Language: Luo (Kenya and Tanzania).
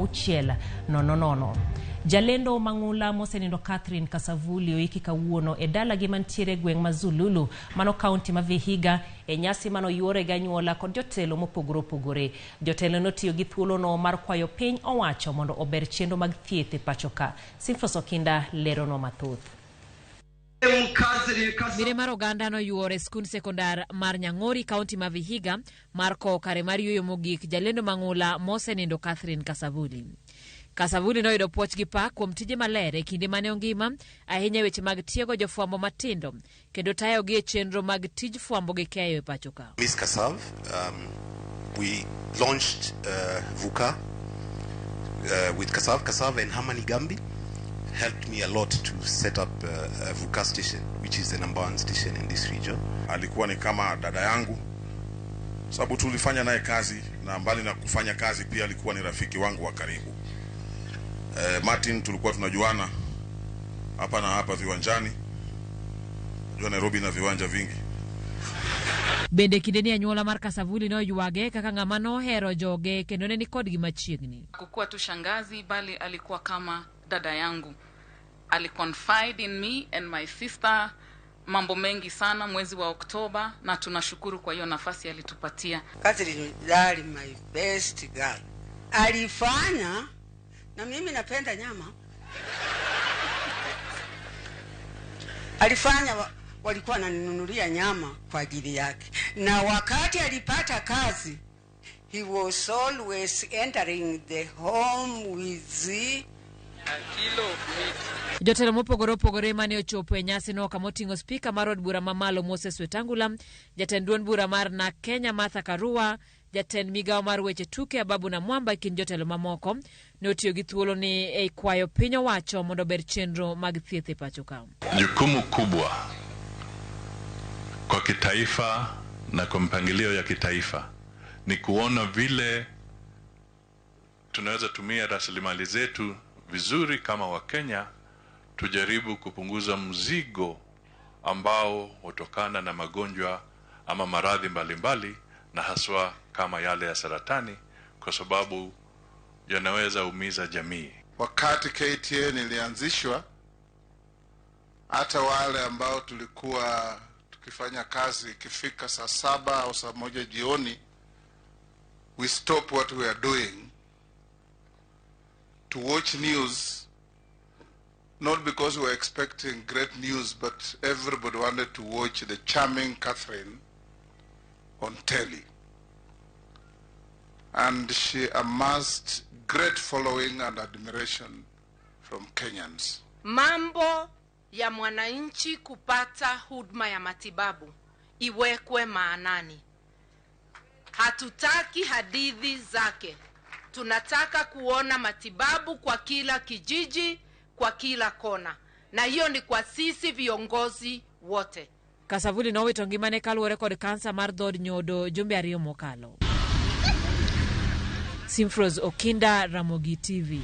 6 0 0. Jalendo mang'ula mosenindo Catherine Kasavuli oiki kawuono e dalagi mantiere e gweng' ma Zululu, mano kaunti ma Vihiga, e nyasi mane oyuore gi anyuola kod jotelo mopogore opogore. Jotelo notiyo gi thuolono mar kwayo piny owacho mondo ober chenro mag thieth e pachoka. Simfros Okinda leronwa mathoth. Mire mar oganda noyuoro e skund sekondar mar Nyang'ori, kaunti ma Vihiga, mar kowo kare mar yueyo mogik jalendo mang'ula mosenindo Catherine Kasavuli. Kasavuli noyudo puoch gi pak kuom tije maler e kinde mane ongima, ahinya e weche mag tiego jofwambo matindo kendo tayogi e chenro mag tij fwambo gi keyo e pacho ka. Miss Kasav, we launched VUCA with Kasav. Kasav and Hamani Gambi helped me a lot to set up a VUCA station, which is the number one station in this region. Alikuwa ni kama dada yangu, sababu tulifanya naye kazi, na mbali na kufanya kazi pia alikuwa ni rafiki wangu wa karibu. Martin tulikuwa tunajuana hapa na hapa viwanjani. Najua Nairobi na viwanja vingi. Bende kindeni anyuola mar Kasavuli noywage kaka ng'ama nohero joge kendo ne ni kodgi machiegni. Hakukuwa tu shangazi bali alikuwa kama dada yangu. Aliconfide in me and my sister mambo mengi sana mwezi wa Oktoba, na tunashukuru kwa hiyo nafasi alitupatia. Catherine Dali, my best girl. Alifanya na mimi napenda nyama. Alifanya walikuwa wananinunulia nyama kwa ajili yake. Na wakati alipata kazi, he was always entering the home with the a kilo of meat. Jotelo mopogore opogore mane ochopo e nyasi no kama oting'o spika mar od bura mamalo Moses Wetangula, jatend duond bura mar NARC Kenya Martha Karua, jatend migawo mar weche tuke Ababu Namwamba e kind jotelo mamoko ne otiyo gi thuolo ni e kwayo piny owacho mondo ober chenro mag thieth e pacho ka. Jukumu kubwa kwa kitaifa na kwa mpangilio ya kitaifa ni kuona vile tunaweza tumia rasilimali zetu vizuri kama Wakenya, tujaribu kupunguza mzigo ambao hutokana na magonjwa ama maradhi mbalimbali, na haswa kama yale ya saratani, kwa sababu yanaweza umiza jamii. Wakati KTN ilianzishwa, hata wale ambao tulikuwa tukifanya kazi, ikifika saa 7 au saa 1 jioni, we stop what we are doing to watch news, not because we were expecting great news, but everybody wanted to watch the charming Catherine on telly. And she amassed great following and admiration from Kenyans. Mambo ya mwananchi kupata huduma ya matibabu iwekwe maanani. Hatutaki hadithi zake. Tunataka kuona matibabu kwa kila kijiji, kwa kila kona. Na hiyo ni kwa sisi viongozi wote. Kasavuli nowito ngimane kaluwore kod kansa mar dhood nyodo jumbe 2 mokalo. Simfros Okinda, Ramogi TV.